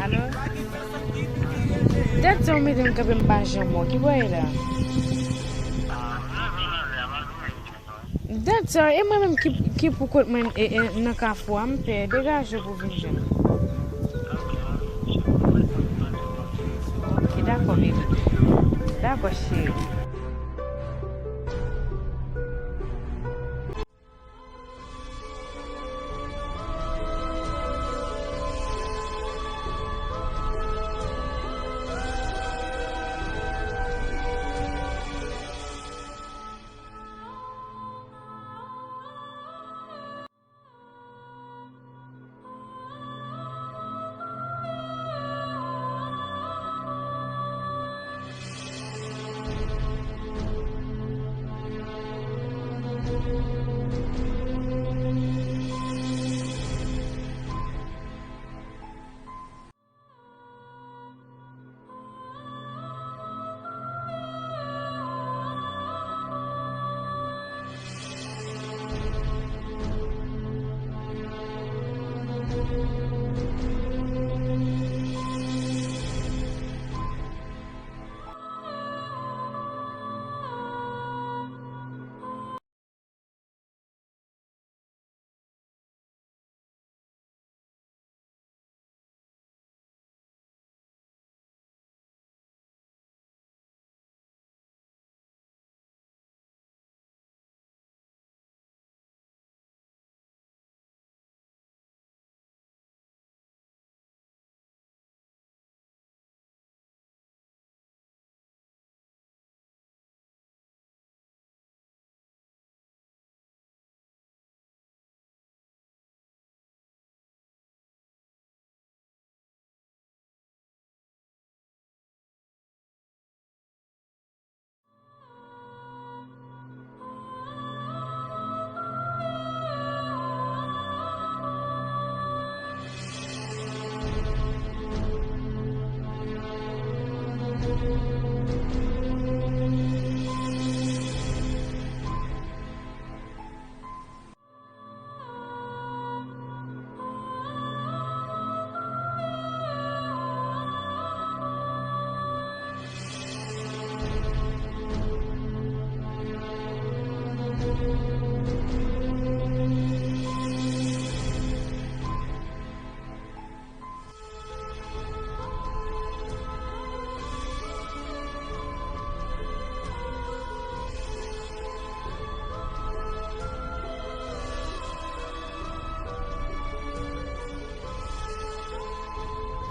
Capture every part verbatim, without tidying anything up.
Alo? Dat sa ou mete m kanpe m pa janm wè w. Ki bò w ye la? Dat sa, e mwen menm ki, ki pou kont mwen e, e, nan kafou a, m pè. Degaje w pou w vin jwenn mwen. Ok, dakò, baby. Dakò, cheri.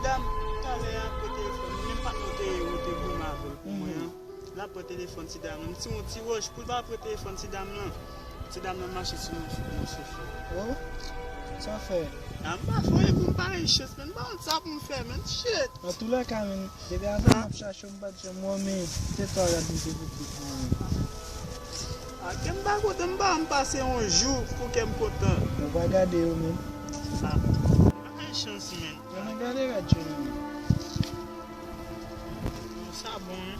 Dam, talè a pran telefòn li, menm patnè w te ye, ou te goumen avè l pou mwen an. L ap pran telefòn ti dam nan. M di yon ti wòch pou l pa pran telefòn ti dam nan. Ti dam nan mache sou yon, yon souflè. Oh, sa w fè? A, m pa fè anyen pou m pa gen chans, menn. M pa konn sa pou m fè, menn. Shit! Antoulèka, menn, depi avan m ap chache w, m pa t janm wè w, men se twa gad m te pou kout mwen. A, kè m pa kontan, m pa janm pase yon jou pou kè m kontan. Ou pa gade yo, menn. A, pa gen chans, menn. Mwen gade rad yo, menn. Sa bon, wi.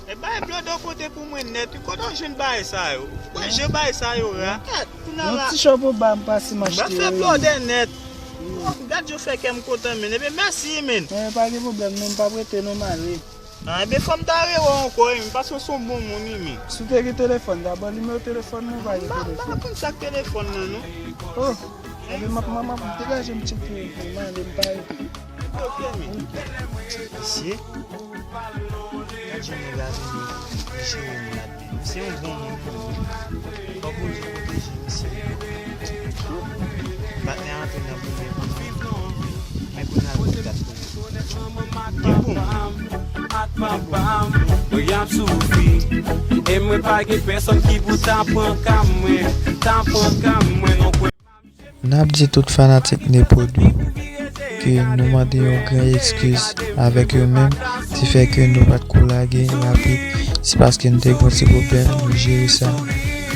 E bay Blode yon kote pou mwen nèt, wi. Kote w jwenn bagay sa yo? Ou kwè jan bagay sa yo ra? Nèt, kounye a la. Yon ti chapo ba m pase m achte yo, wi. Mwen fè Blode nèt. Oh, gad jan w fè kè m kontan, menn. Ebyen, mèsi, menn. Men pa gen pwoblèm, non, m p ap rete, non, m ale. A, ebyen, fò m ta rewè w ankò, wi, menn, paske w se yon bon moun, wi, menn. Si w te gen telefòn, ta ban nimewo telefòn mwen, ou pa gen telefòn. M pa, m pa konn sa k telefòn nan, non. Oh, ebyen, m ap, m ap, m ap degaje m tcheke, m ale, m pa rete. Ok, men. Mesye, gad jan nèg la vini jere m la. Se yon bon moun, wi. Fò Bondye pwoteje misye. Patnè a antre nan pwoblèm. Men kounye a, gad kounye a. Gen bon moun. Mwen ap soufri, e mwen pa gen pèsòn ki pou ta pran ka mwen, ta pran ka mwen, non, kwè. N ap di tout fanatik Nepo Dou ke nou mande yon gran ekskiz avèk yo menm, ti fè ke nou pa t ko lage rapid, se paske nou te gen yon ti pwoblèm, nou jere sa.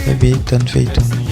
Ebyen, tann feyton an.